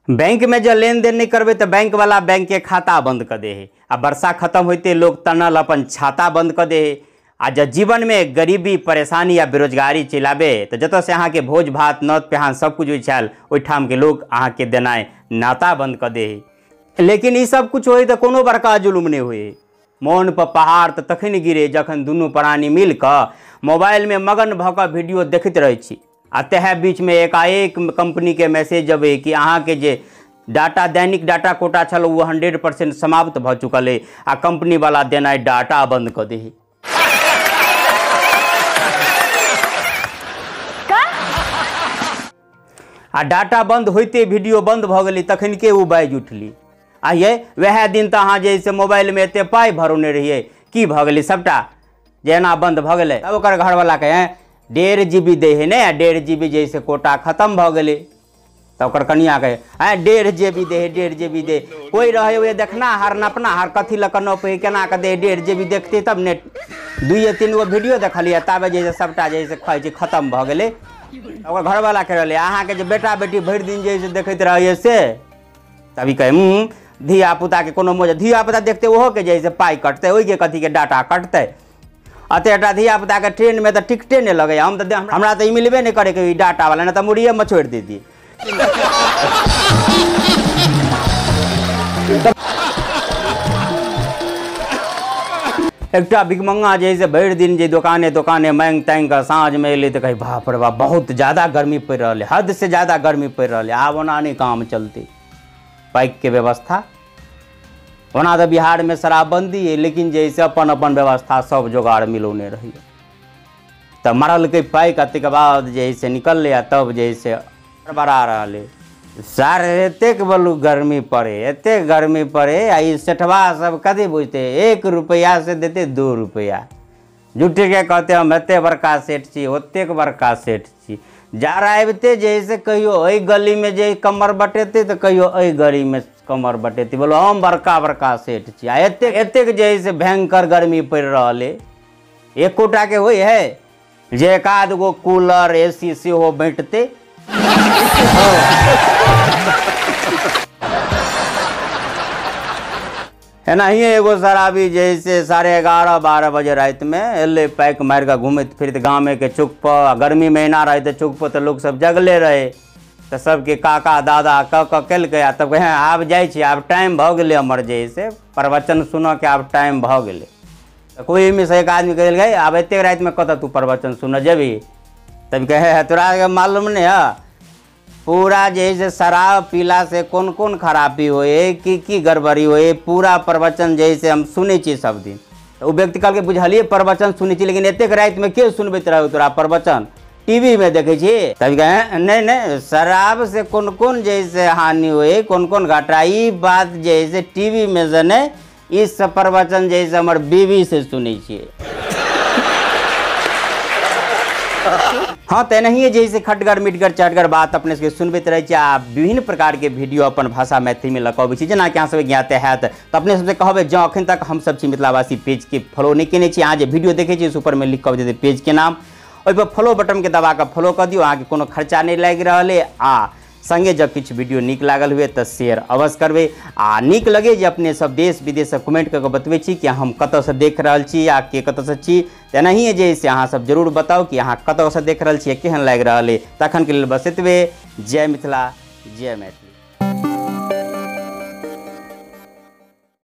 Bank में जब लेन देन नहीं करबे तो बैंक वाला बैंक के खाता बंद कर दे है आ वर्षा खत्म होते लोग तनल अपन छाता बंद कर दे है। आ जब जीवन में गरीबी परेशानी या बेरोजगारी चलाबे तो जतऽ से अहाँके भोज भात नौत पेहान सब कुछ होइ छल ओहिठाम के लोग अहाँके देनाइ नाता बंद कर दे है। लेकिन ई सब कुछ होइ तऽ कोनो बड़का जुलुम नहि होइ। मोन पर पहाड़ तऽ तखन गिरे जखन दुनू प्राणी मिल कऽ मोबाइल में मगन भऽ कऽ वीडियो देखैत रहै छी आ तहे बीच में एकाएक कंपनी के मैसेज अबै कि अहाँके जे डाटा दैनिक डाटा कोटा छल ओ 100% समाप्त भऽ चुकल अइ आ कंपनी वाला देनाइ डाटा बंद कऽ दे है। आ डाटा बंद होइते वीडियो बंद भऽ गेलै तखन के ओ बाजि उठली आ ये वएह दिन तऽ अहाँ जे से मोबाइलमे एते पाइ भरौने रहियै की भऽ गेलै सबटा जे एना बंद भऽ गेलै। तब ओकर घरवला के 1.5 GB दै है ने 1.5 GB जे से कोटा खत्म भऽ गेलै। तब ओकर कनिया के 1.5 GB दे है 1.5 GB दे कोई रहे ओए देखना हार नपना हार कथी लऽ कऽ नपै केना कऽ दे 1.5 GB देखतै तब नेट 2-3 गो वीडियो देखलियै ताबे जे से सबटा जे से कहै छै खत्म भऽ गेलै। ओकर घरवला कह रहलै अहाँके जे बेटा बेटी भरि दिन जे से देखैत रहैए से तभी कहै धिया पुताके कोनो मौज धिया पुता देखतै ओहोके जे से पाइ कटतै ओहिके कथीके डाटा कटतै। एतेटा धिया पुताके ट्रेनमे तऽ टिकटे नहि लगैए हम तऽ हमरा तऽ ई मिलबे नहि करै ई डाटावला नहि तऽ मुड़िए मछोड़ि दैतियै। एकटा भिखमंगा जे से भरि दिन जे दोकाने दोकाने मांगि तांगि कऽ साँझमे एलै तऽ कहै बाप रे बाप बहुत ज़्यादा गर्मी पड़ि रहल है हद से ज़्यादा गर्मी पड़ि रहल है आब ओना नहि काम चलतै। पाइक के व्यवस्था ओना तऽ बिहार में शराबबंदी है लेकिन जे से अपन अपन व्यवस्था सब जोगाड़ मिलौने रही तऽ मरलकै पाइक आ ताहिके बाद जे से निकललै आ तब जे से बड़ा रहलै सर एतेक बलू गर्मी पड़े एतेक गर्मी पड़े आ ई सेठवा सब कथी बुझते 1 रुपैआ से देते 2 रुपैआ झूठे के कहते हम एते बड़का सेठ छी ओतेक बड़का सेठ छी। जाड़ा आबिते जे से कहियो एहि गली में जे कमर बटेतै तऽ कहियो एहि गली में कमर बटेतै बोलो हम बड़का बड़का सेठ छी आ एतेक एतेक जे से भयंकर गर्मी पड़ि रहल है एकोटा के होइ है जे एक आध गो कूलर AC सेहो बँटतै। एनाहिए एगो शराबी जे से 11:30-12 बजे रातिमे एलै पैक मारि कऽ घूमैत फिरैत गामेके चौकपर गर्मी महीना रहै तऽ चौकपर तऽ लोकसब जगले रहै तऽ सबके काका दादा कऽ कऽ केलकै आ तब कहै आब जाइ छी आब टाइम भऽ गेलै हमर जे से प्रवचन सुनऽके आब टाइम भऽ गेलै। तऽ कोइमे से एक आदमी कहि देलकै आब एतेक रातिमे कतऽ तू प्रवचन सुनऽ जेबही। तब कहै है तोरा मालूम नहि है पूरा जे से शराब पीला से कोन कोन खराबी होए की की गड़बड़ी होए पूरा प्रवचन जे से हम सुनै छी सब दिन। तऽ ओ व्यक्ति कहलकै बुझलियै प्रवचन सुनै छी लेकिन एतेक रातिमे के सुनबैत रहै तोरा प्रवचन टीवी में देखै छी। तब कहे नहीं नहीं शराब से कोन कोन जे से हानि होए कोन कोन घाटा ई बात जे से टीवी में से नहीं ई सब प्रवचन जे से हमर बीवी से सुनै छियै। हाँ तऽ एनाहिए जे से खटगर मिटगर चटगर बात अपने सबके सुनबैत रहै छी आ विभिन्न प्रकारके वीडियो अपन भाषा मैथिलीमे लऽ कऽ अबै छी जेनाकि अहाँ सबके ज्ञाते हैत। तऽ अपने सबसे कहबै जँ अखन तक हमसब छी मिथिलावासी पेजके फॉलो नहि केने छी अहाँ जे वीडियो देखै छी ऊपरमे लिख कऽ देतै पेजके नाम ओहिपर फॉलो बटनके दबा कऽ फॉलो कऽ दियौ अहाँके कोनो खर्चा नहि लागि रहल अइ आ संगे जब किछु वीडियो नीक लागल हुए तऽ शेयर अवश्य करबै आ नीक लगे जे अपने सब देश विदेशसँ कमेंट कऽ कऽ बतबै छी कि हम कतऽसँ देख रहल छी आ के कतऽसँ छी। तऽ एनाहिए जे से अहाँ सब जरूर बताउ कि अहाँ कतऽसँ देख रहल छी केहन लागि रहल अइ। तखनके लेल बस एतबे। जय मिथिला जय मैथिली।